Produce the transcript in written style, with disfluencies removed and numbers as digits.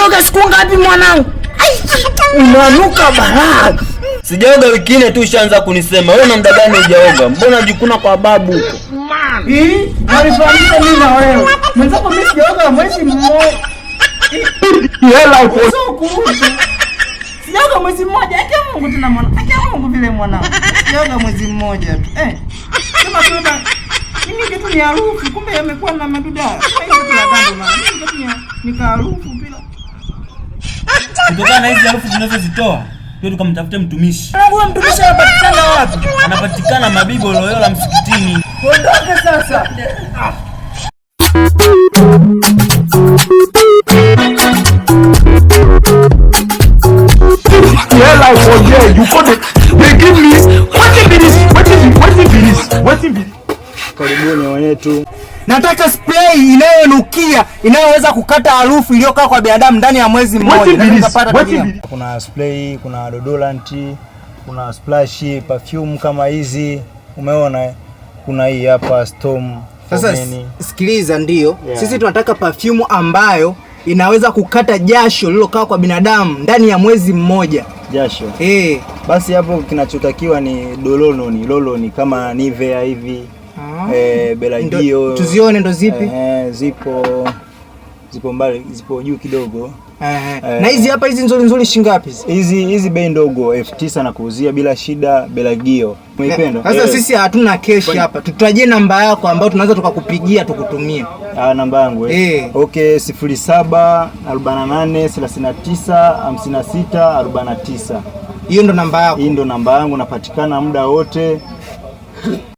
Hujaoga siku ngapi mwanangu? Unanuka balaa. Sijaoga wiki nne tu ushaanza kunisema. Wewe una muda gani hujaoga? Mbona jikuna kwa babu huko? Eh, walifahamisha mimi na wewe. Mwenzako mimi sijaoga mwezi mmoja. Hela Sio kuhusu. Sijaoga mwezi mmoja. Acha Mungu tena mwana. Acha Mungu vile mwanangu. Sijaoga mwezi mmoja tu. Eh. Sema sema. Mimi kitu ni harufu, kumbe yamekuwa na maduda. Sasa hivi kitu la dhambi mwana. Mimi kitu ni kaharufu bila. Kutokana na hizi harufu zinazozitoa, pia tukamtafute mtumishi. Huyo mtumishi anapatikana wapi? Anapatikana Mabibo Loyola msikitini. Ondoke sasa. Hela for there, you go dey give me wetin be this? Wetin be this? Wetin be Karibuni wenetu. Nataka spray inayonukia inayoweza kukata harufu iliyokaa kwa binadamu ndani ya mwezi mmoja. Wetin be Naweza this? nikapata Wetin dunia. be Kuna spray, kuna deodorant, kuna splash, perfume kama hizi. Umeona eh? Kuna hii hapa Storm for Sasa men. sikiliza, ndiyo Yeah. sisi tunataka perfume ambayo inaweza kukata jasho lililokaa kwa binadamu ndani ya mwezi mmoja. Jasho. Eh. Basi hapo kinachotakiwa ni dolononi, loloni kama Nivea hivi. Ah. Belagio. Tuzione ndo zipi? Eh, zipo mbali, zipo juu kidogo. Eh. Eh. Na hizi hapa hizi nzuri nzuri shilingi hizi? Hizi bei ndogo 9,000 na kuuzia bila shida Belagio. Umeipenda? Sasa Eh. sisi hatuna keshi hapa. Tutajie namba yako ambayo tunaweza tukakupigia tukutumie. Ah, namba yangu eh. Eh. Okay, 07 48 39 56 49. Hiyo ndo namba yako. Hii ndo namba yangu, napatikana muda wote.